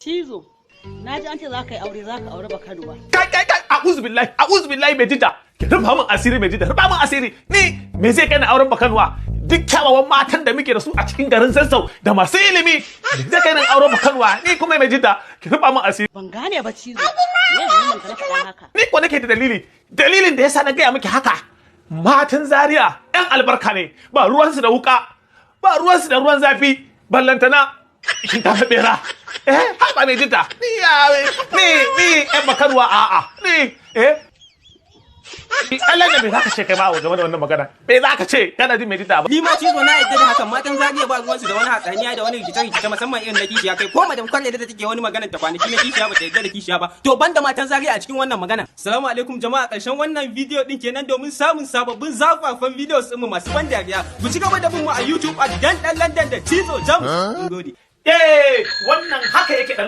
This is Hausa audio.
Cizo, na ji an ce za ka yi aure, za ka aure Bakanuwa. Kai, kai, kai, a'udhu billahi, a'udhu billahi, mai jidda. Ki rufa min asiri, mai jidda, rufa min asiri. Ni me zai kai ni auren Bakanuwa? Duk kyawawan matan da muke da su a cikin garin Zazzau da masu ilimi, me zai kai ni auren Bakanuwa? Ni kuma, mai jidda, ki rufa min asiri. Ban gane ba, Cizo. Me dalilin ka na faɗa haka? Ni ko nake da dalili. Dalilin da yasa na gaya miki haka, matan Zaria yan albarka ne, ba ruwansu da wuka, ba ruwansu da ruwan zafi, ballantana shinkafa bera. Eh, haba mai jidda, ni ya ni yan Bakanuwa, a'a, ni eh Allah da me zaka ce kai ma game da wannan magana? Me zaka ce? Kana jin mai jidda ba? Ni ma, Cizo, na yadda da hakan. Matan Zariya ba ruwansu da wani hatsaniya da wani rikice-rikice, musamman irin na kishiya. Kai, ko madam Kwalle da take wani maganar ta kwanaki na kishiya, ba ta yadda da kishiya ba. To, banda matan Zariya a cikin wannan magana. Assalamu alaikum jama'a, karshen wannan bidiyo din kenan. Domin samun sababbin zafafan videos din mu masu ban dariya, ku ci gaba da bin mu a YouTube a Dan Dan London da Cizo Jamus. Mun gode. Eh, wannan haka yake dan.